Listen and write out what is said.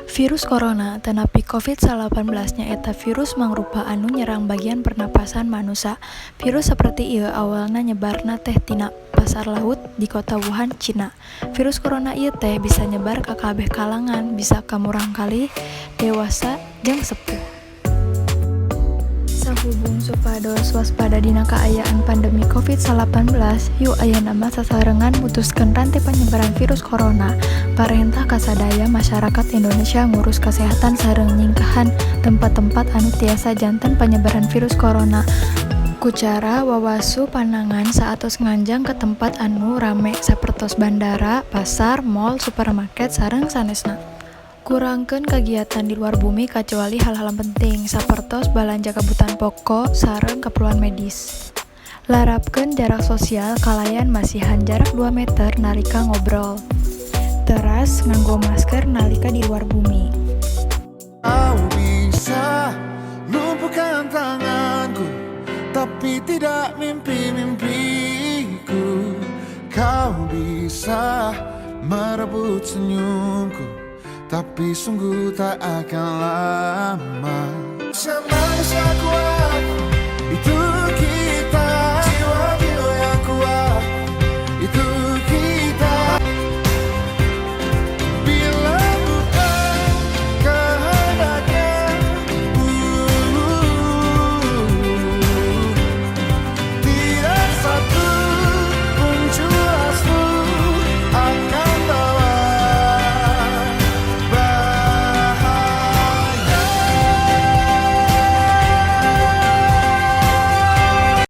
Virus corona atanapi COVID-19 nyaeta virus mangrupa anu nyerang bagian pernapasan manusa. Virus saperti ieu awalna nyebarna teh tina pasar laut di kota Wuhan, Cina. Virus corona ieu teh bisa nyebar ka kabeh kalangan, bisa ka murangkalih, dewasa jeung sepuh. Sahubung supados waspada dina kaayaan pandemi COVID-19, yu ayeuna mah sasarengan mutuskeun rante panyebaran virus corona. Parentah ka sadaya masyarakat Indonesia ngurus kasehatan sareng nyingkahan tempat-tempat anu tiasa janten panyebaran virus corona ku cara wawasuh panangan saatos nganjang ka tempat anu rame sapertos bandara, pasar, mall, supermarket sareng sanesna. Kurangkeun kagiatan di luar bumi kacuali hal-hal penting sapertos balanja kabutuhan pokok sareng kaperluan medis. Larapkeun jarak sosial kalayan masihan jarak 2 meter nalika ngobrol. Teras nganggo masker nalika di luar bumi. Kau bisa lumpuhkan tanganku, tapi tidak mimpi-mimpiku. Kau bisa merebut senyumku, tapi sungguh tak akan lama. Manusia kuat.